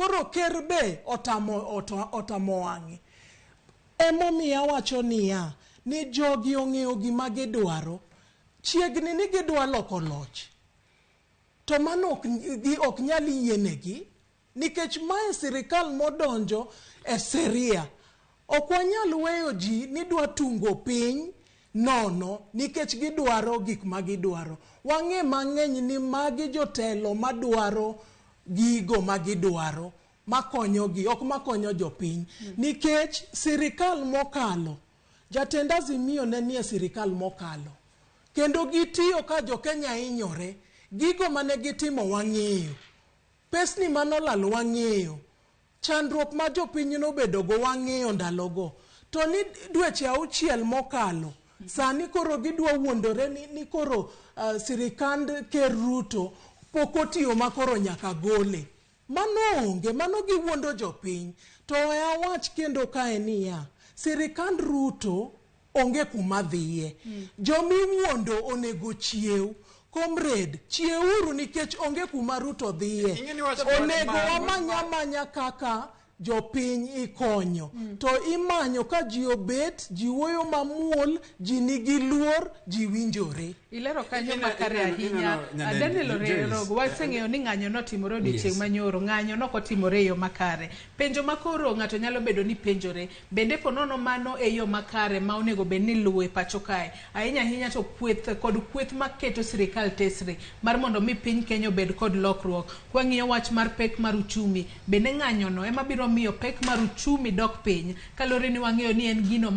Koro ker be otamo, otamo wang'e. Emomiyo awacho niya, ni jogi ong'eyo gima gidwaro. Chiegni ni gidwa loko loch. To mano ok, ok nyal yienegi nikech mae sirikal modonjo e seria. Ok wanyal weyo ji ni dwa tungo piny nono nikech gidwaro gik ma gidwaro. Wang'e mang'eny ni magi jotelo madwaro gigo ma gidwaro makonyogi, ok makonyo jopiny. Nikech sirikal mokalo, jatend Azimio ne nie sirikal mokalo. Kendo gitiyo ka jokenya hinyore. Gigo mane gitimo wang'eyo. Pesni manolal wang'eyo. Chandruok ma jopiny nobedogo wang'eyo ndalogo. To ni dweche auchiel mokalo, sani koro gidwa wuondore ni koro sirikand Ker Ruto pok otiyo ma koro nyaka gole. Mano onge, mano giwuondo jopiny. To we awach kendo kae niya, sirikand Ruto onge kuma dhiye. Jomiwuondo onego chiew. Comrade, chiewuru nikech onge kuma Ruto dhiye. Onego wamany amanya kaka jopiny ikonyo. To imanyo ka ji obet, ji wuoyo mamuol, ji nigi luor, ji winjore. Ilero kanyo makare ahinya. Daniel Orerogo, waseng'eyo ni ng'anyo notimore odiochieng' manyoro, ng'anyo nokotimore e yo makare. Penjo makoro ng'ato nyalo bedo ni penjore, bende ponono mano e yo makare ma onego bed ni luwo e pacho kae? Ahinya ahinya to kweth kod kweth maketo sirikal tesre mar mondo mi piny Kenya obed kod lokruok. Kwang'iyo wach mar pek mar uchumi, bende ng'anyono ema biro miyo pek mar uchumi dok piny, kaluwore ni wang'eyo ni en gino